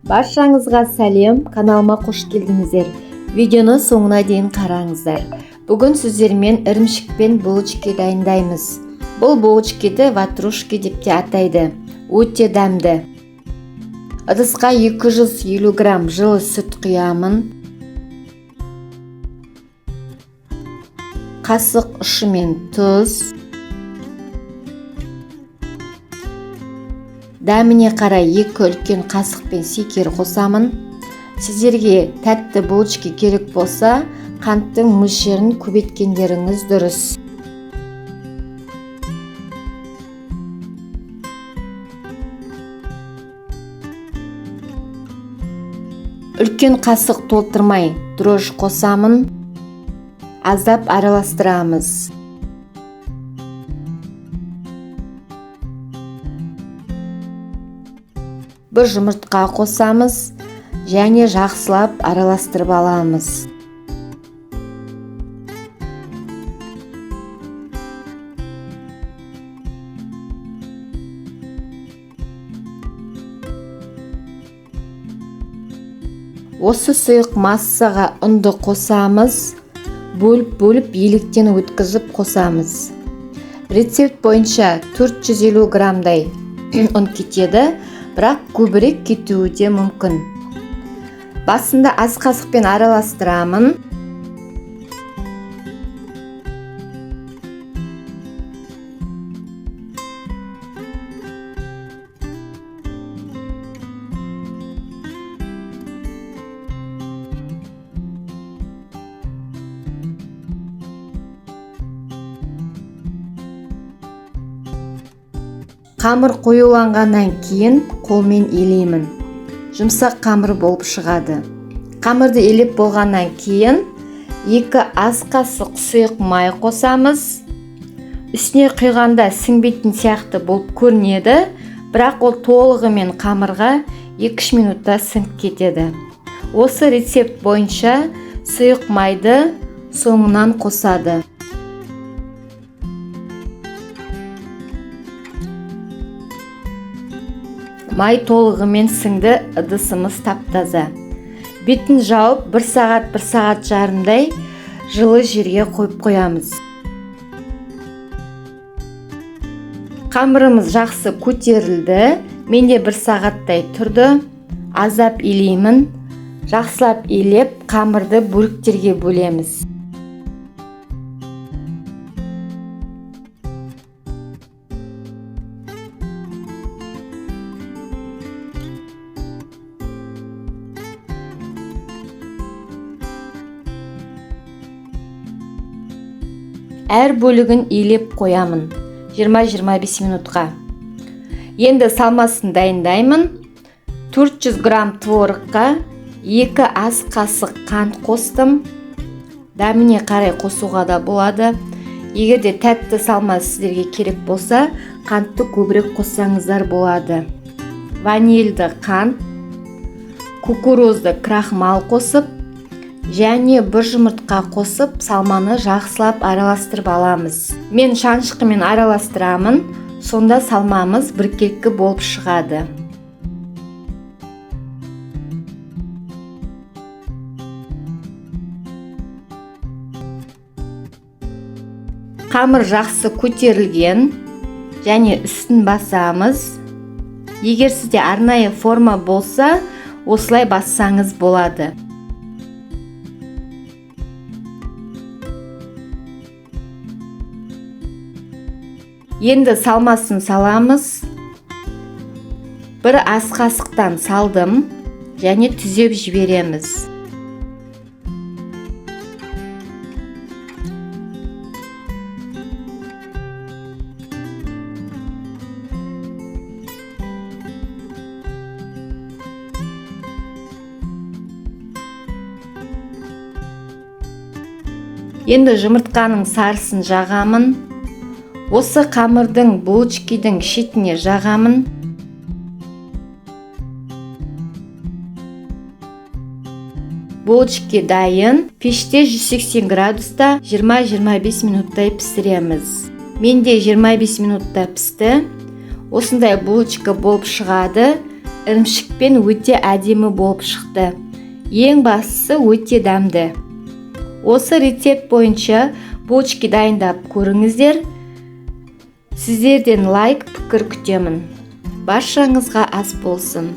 Баршаңызға сәлем, каналыма қош келдіңіздер. Видеоны соңына дейін қараңыздар. Бүгін сіздермен ірімшікпен булочки дайындаймыз. Бұл булочкиді ватрушки деп те атайды. Өте дәмді. Ыдысқа 250 грамм жылы сүт құямын. Қасық ұшымен тұз. Дәміне қарай 2 үлкен қасықпен секер қосамын. Сіздерге тәтті булочки керек болса, қанттың мөлшерін көбейткендеріңіз дұрыс. Үлкен қасық толтырмай дрожж қосамын. Аздап араластырамыз. Бір жұмыртқа қосамыз және жақсылап араластырып аламыз. Осы сұйық массаға ұнды қосамыз, бөліп-бөліп електен өткізіп қосамыз. Рецепт бойынша 450 граммдай ұн кетеді, бірақ көбірек кетуі де мүмкін. Басында ас қасықпен араластырамын. Қамыр қоюланғаннан кейін қолмен елеймін. Жұмсақ қамыр болып шығады. Қамырды елеп болғаннан кейін 2 ас қасық сұйық май қосамыз. Үстіне құйғанда сіңбейтін сияқты болып көрінеді, бірақ ол толығымен қамырға 2-3 минутта сіңіп кетеді. Осы рецепт бойынша сұйық майды соңынан қосады. Май толығымен сіңді, ыдысымыз тап-таза. Бетін жауып, 1 сағат, 1 сағат жарымдай жылы жерге қойып қоямыз. Қамырымыз жақсы көтерілді. Менде 1 сағаттай тұрды. Аздап елеймін. Жақсылап елеп, қамырды бөліктерге бөлеміз. Әр бөлігін елеп қоямын 20-25 минутқа. Енді салмасын дайындаймын. 400 грамм творогқа 2 ас қасық қант қостым. Дәміне қарай қосуға да болады. Егер де тәтті салма сіздерге керек болса, қантты көбірек қоссаңыздар болады. Ванильді қант, кукурузды крахмал қосып, және бір жұмыртқа қосып, салманы жақсылап араластырып аламыз. Мен шанышқымен араластырамын, сонда салмамыз біркелкі болып шығады. Қамыр жақсы көтерілген және үстін басамыз. Егер сізде арнайы форма болса, осылай бассаңыз болады. Енді салмасын саламыз. Бір ас қасықтан салдым және түзеп жібереміз. Енді жұмыртқаның сарысын жағамын. Осы қамырдың булочкидің шетіне жағамын. Булочки дайын. Пеште 180 градуста 20-25 минуттай пісіреміз. Менде 25 минутта пісті. Осындай булочка болып шығады. Ірімшікпен өте әдемі болып шықты. Ең бастысы, өте дәмді. Осы рецепт бойынша булочки дайындап көріңіздер. Сіздерден лайк, пікір күтемін. Баршаңызға ас болсын!